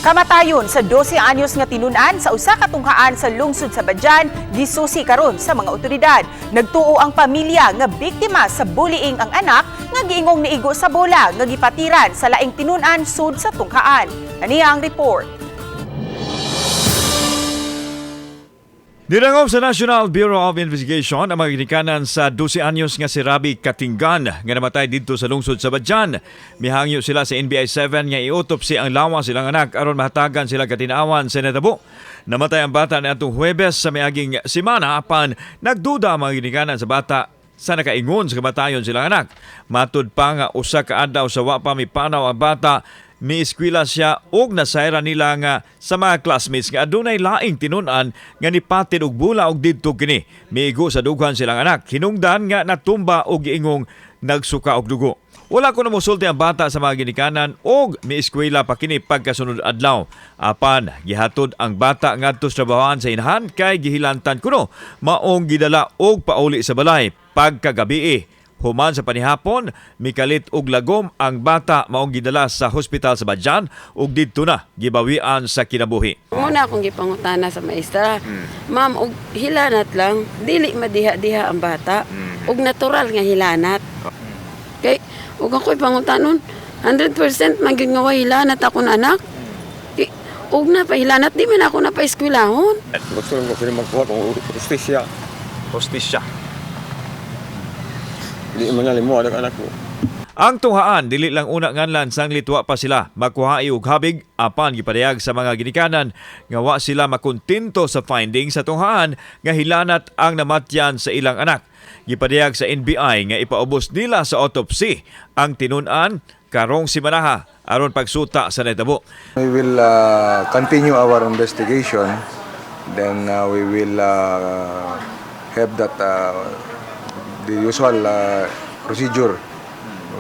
Kamatayon sa 12 anyos nga tinun-an sa usa ka tunghaan sa lungsod sa Badian gisusi karon sa mga otoridad. Nagtuo ang pamilya nga biktima sa bullying ang anak nga giingong niigo sa bola nga gipatiran sa laing tinun-an sud sa tunghaan. Aniya ang report. Nirangop sa National Bureau of Investigation ang mga ginikanan sa 12 anyos nga si Rabi Katinggan nga namatay didto sa lungsod sa Badian. Mihangyo sila sa NBI 7 nga i-autopsy ang lawas silang anak aron mahatagan sila katinawan sa natabo. Namatay ang bata niadtong Huwebes sa miaging semana, apan nagduda ang mga ginikanan sa bata sa nakaingon sa kamatayon silang anak. Matud pa nga usa ka adlaw sa wa pa mipanaw ang bata, mieskwela siya og nasayra nila nga sa mga classmates nga adunay laing tinun-an nga nipatid og bula og didto kini miigo sa dughan silang anak, hinungdan nga natumba og giingong nagsuka og dugo. Wala ko na mosulti ang bata sa mga ginikanan og mieskwela pa kini pagkasunod adlaw. Apan gihatod ang bata ngadto sa trabahoan sa inahan kay gihilantan kuno, maong gidala og pauli sa balay pagkagabi. Human sa panihapon, mikalit og lagom ang bata, maong gidala sa hospital sa Badian ug didto na gibawian sa kinabuhi. Muna akong gipangutana sa maestra. "Ma'am, og hilanat lang, dili madiha-diha ang bata. Og natural nga hilanat." Kay ug ako'y pangutanon, 100% man gyud nga way hilanat akong anak. Kay, og na pa hilanat, di man ako na pa eskwelahon. Gusto lang ko sila magkuha kung hustisya. Hostisya. Hindi man na mo anak anak ko. Ang tunghaan dili lang una nganlan sanglit wa pa sila makuha og habig, apan gipadayag sa mga ginikanan nga wa sila makontento sa finding sa tunghaan nga hilanat ang namatyan sa ilang anak. Gipadayag sa NBI nga ipaubos nila sa autopsy ang tinun-an karong simanaha aron pagsuta sa nahitabo. We will continue our investigation. Then we will have that the usual procedure.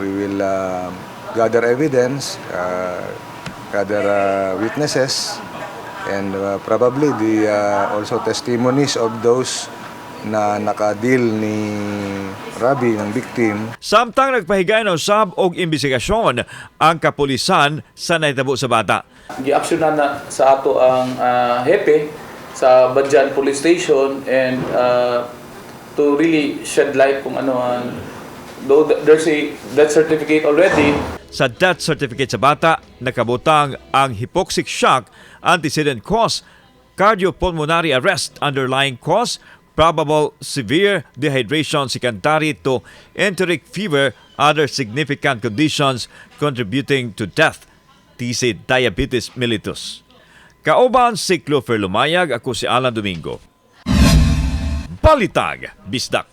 We will gather evidence, gather witnesses, and probably the also testimonies of those na naka-deal ni Rabi, ng victim. Samtang nagpahigayon usab og imbestigasyon ang kapulisan sa nahitabo sa bata. Gi-action na sa ato ang hepe sa Badian Police Station and to really shed light kung ano ang, though there's a death certificate already. Sa death certificate sa bata, nakabutang ang hypoxic shock, antecedent cause, cardiopulmonary arrest, underlying cause, probable severe dehydration secondary to enteric fever, other significant conditions contributing to death, TC diabetes mellitus. Kauban si Clover Lumayag, ako si Alan Domingo. Balitag, Bisdak.